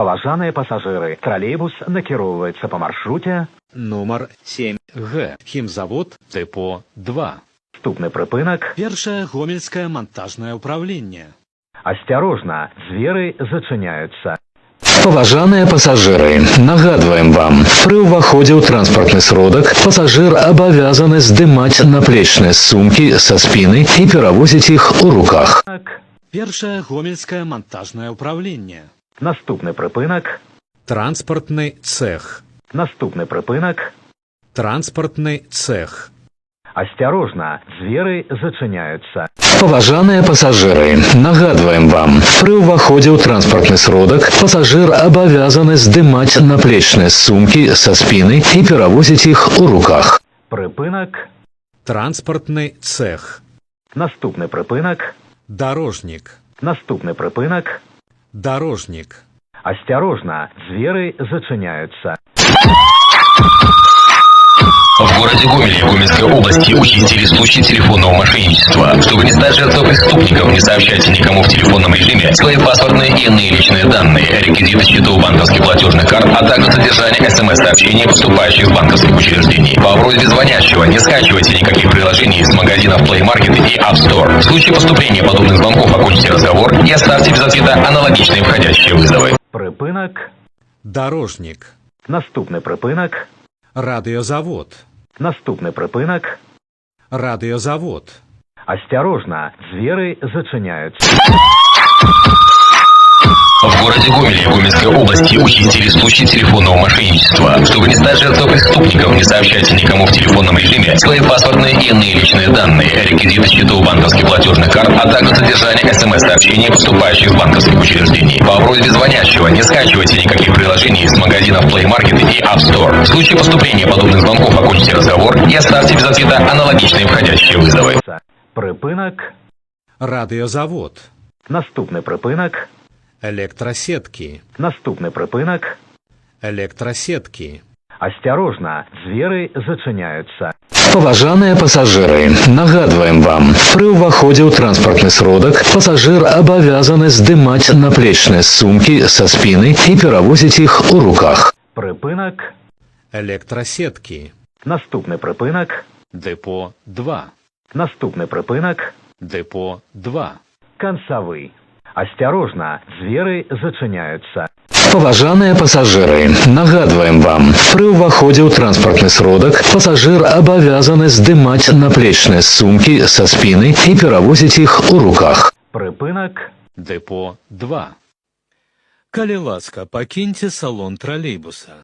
Паважаныя пасажыры, тралейбус накіроўваецца па маршруце Нумар 7Г. Хімзавод, дэпо 2. Наступны прыпынак. Першае гомельскае мантажнае ўпраўленне. Асцярожна, дзверы зачыняюцца. Паважаныя пасажыры, нагадваем вам, пры ўваходзе ў транспартны сродак пасажыр абавязаны здымаць наплечныя сумкі са спіны і перавозіць іх у руках. Першае гомельскае мантажнае ўпраўленне. Наступны прыпынак. Транспартны цэх. Наступны прыпынак. Транспартны цэх. Асцярожна, дзверы зачыняюцца. Паважаныя пасажыры, нагадваем вам, пры ўваходзе ў транспартны сродак пасажыр абавязаны здымаць наплечныя сумкі са спіны і перавозіць іх у руках. Прыпынак. Транспартны цэх. Наступны прыпынак. Дарожнік. Наступны прыпынак. Дарожнік. Асцярожна, дзверы зачыняюцца. В городе Гомеле Гомельской области участили случаи телефонного мошенничества. Чтобы не стать жертвой преступников, не сообщайте никому в телефонном режиме свои паспортные и иные личные данные, реквизиты счетов банковских платежных карт, а также содержание смс-сообщений, поступающих с банковских учреждений. По просьбе звонящего не скачивайте никаких приложений из магазинов Play Market и App Store. В случае поступления подобных звонков окончите разговор и оставьте без ответа аналогичные входящие вызовы. Прыпынак. Дарожнік. Наступны прыпынак. Радыёзавод. Наступны прыпынак. Радыёзавод. Асцярожна, дзверы зачыняюцца. В городе Гомеле Гомельской области участили случаи телефонного мошенничества. Чтобы не стать жертвой преступников, не сообщайте никому в телефонном режиме свои паспортные и иные личные данные, реквизиты счетов банковских платежных карт, а также содержание смс-сообщений, поступающих с банковских учреждений. По просьбе звонящего не скачивайте никаких приложений из магазинов Play Market и App Store. В случае поступления подобных звонков окончите разговор и оставьте без ответа аналогичные входящие вызовы. Прыпынак. Радыёзавод. Наступны прыпынак. Электросетки. Наступны прыпынак. Электросетки. Асцярожна, дзверы зачыняюцца. Паважаныя пасажыры, нагадваем вам, пры ўваходзе ў транспартны сродак пасажыр абавязаны здымаць наплечныя сумкі са спіны і перавозіць іх у руках. Прыпынак. Электросетки. Наступны прыпынак. Дэпо 2. Наступны прыпынак. Дэпо 2. Канцавы. Асцярожна, дзверы зачыняюцца. Паважаныя пасажыры, нагадваем вам, пры ўваходзе ў транспартны сродак пасажыр абавязаны здымаць наплечныя сумкі са спіны і перавозіць іх у руках. Прыпынак. Дэпо 2. Калі ласка, пакіньце салон тралейбуса.